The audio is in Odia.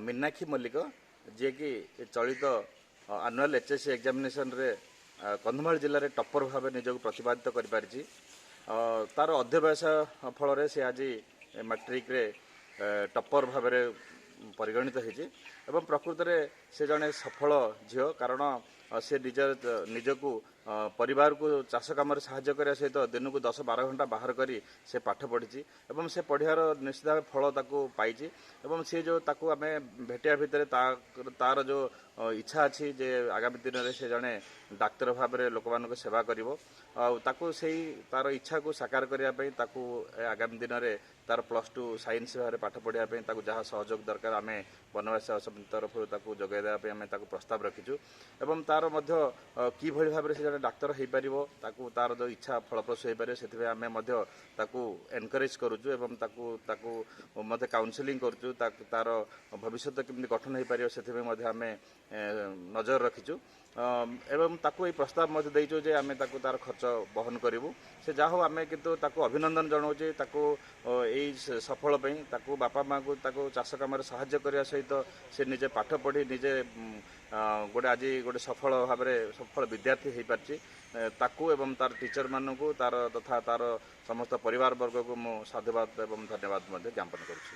ମୀନାକ୍ଷୀ ମଲ୍ଲିକ, ଯିଏକି ଚଳିତ ଆନୁଆଲ୍ ଏଚ୍ ଏସ୍ ସି ଏକ୍ଜାମିନେସନରେ କନ୍ଧମାଳ ଜିଲ୍ଲାରେ ଟପର ଭାବେ ନିଜକୁ ପ୍ରତିପାଦିତ କରିପାରିଛି। ତାର ଅଧ୍ୟବସାୟ ଫଳରେ ସେ ଆଜି ମାଟ୍ରିକରେ ଟପର ଭାବରେ ପରିଗଣିତ ହେଇଛି ଏବଂ ପ୍ରକୃତରେ ସେ ଜଣେ ସଫଳ ଝିଅ, କାରଣ ସେ ନିଜକୁ ପରିବାରକୁ ଚାଷ କାମରେ ସାହାଯ୍ୟ କରିବା ସହିତ ଦିନକୁ 10-12 ଘଣ୍ଟା ବାହାର କରି ସେ ପାଠ ପଢ଼ିଛି ଏବଂ ସେ ପଢ଼ିବାର ନିଶ୍ଚିତ ଭାବେ ଫଳ ତାକୁ ପାଇଛି। ଏବଂ ସେ ଯେଉଁ ତାକୁ ଆମେ ଭେଟିବା ଭିତରେ ତାର ଯେଉଁ ଇଚ୍ଛା ଅଛି ଯେ ଆଗାମୀ ଦିନରେ ସେ ଜଣେ ଡାକ୍ତର ଭାବରେ ଲୋକମାନଙ୍କୁ ସେବା କରିବ, ଆଉ ତାକୁ ସେଇ ତାର ଇଚ୍ଛାକୁ ସାକାର କରିବା ପାଇଁ ତାକୁ ଆଗାମୀ ଦିନରେ ତାର +2 ସାଇନ୍ସ ଭାବରେ ପାଠ ପଢ଼ିବା ପାଇଁ ତାକୁ ଯାହା ସହଯୋଗ ଦରକାର, ଆମେ ବନବାସୀ ସେବା ସମିତି ତରଫରୁ ତାକୁ ଯୋଗାଇ ଦେବା ପାଇଁ ଆମେ ତାକୁ ପ୍ରସ୍ତାବ ରଖିଛୁ। ଏବଂ ତାର ମଧ୍ୟ କିଭଳି ଭାବରେ ସେ ଜଣେ ଡାକ୍ତର ହେଇପାରିବ, ତାକୁ ତାର ଯେଉଁ ଇଚ୍ଛା ଫଳପ୍ରସୂ ହେଇପାରିବ, ସେଥିପାଇଁ ଆମେ ମଧ୍ୟ ତାକୁ ଏନକରେଜ କରୁଛୁ ଏବଂ ତାକୁ ତାକୁ ମଧ୍ୟ କାଉନସିଲିଂ କରୁଛୁ। ତାକୁ ତାର ଭବିଷ୍ୟତ କେମିତି ଗଠନ ହେଇପାରିବ, ସେଥିପାଇଁ ମଧ୍ୟ ଆମେ ନଜର ରଖିଛୁ ଏବଂ ତାକୁ ଏଇ ପ୍ରସ୍ତାବ ମଧ୍ୟ ଦେଇଛୁ ଯେ ଆମେ ତାକୁ ତାର ଖର୍ଚ୍ଚ ବହନ କରିବୁ। ସେ ଯାହା ହଉ, ଆମେ କିନ୍ତୁ ତାକୁ ଅଭିନନ୍ଦନ ଜଣାଉଛେ ତାକୁ ଏଇ ସଫଳ ପାଇଁ। ତାକୁ ବାପା ମାଆଙ୍କୁ ତାକୁ ଚାଷ କାମରେ ସାହାଯ୍ୟ କରିବା ସହିତ ସେ ନିଜେ ପାଠ ପଢ଼ି ନିଜେ ଗୋଟେ ଆଜି ଗୋଟେ ସଫଳ ଭାବରେ ସଫଳ ବିଦ୍ୟାର୍ଥୀ ହେଇପାରିଛି। ତାକୁ ଏବଂ ତାର ଟିଚରମାନଙ୍କୁ ତାର ତଥା ତାର ସମସ୍ତ ପରିବାର ବର୍ଗକୁ ମୁଁ ସାଧୁବାଦ ଏବଂ ଧନ୍ୟବାଦ ମଧ୍ୟ ଜ୍ଞାପନ କରୁଛି।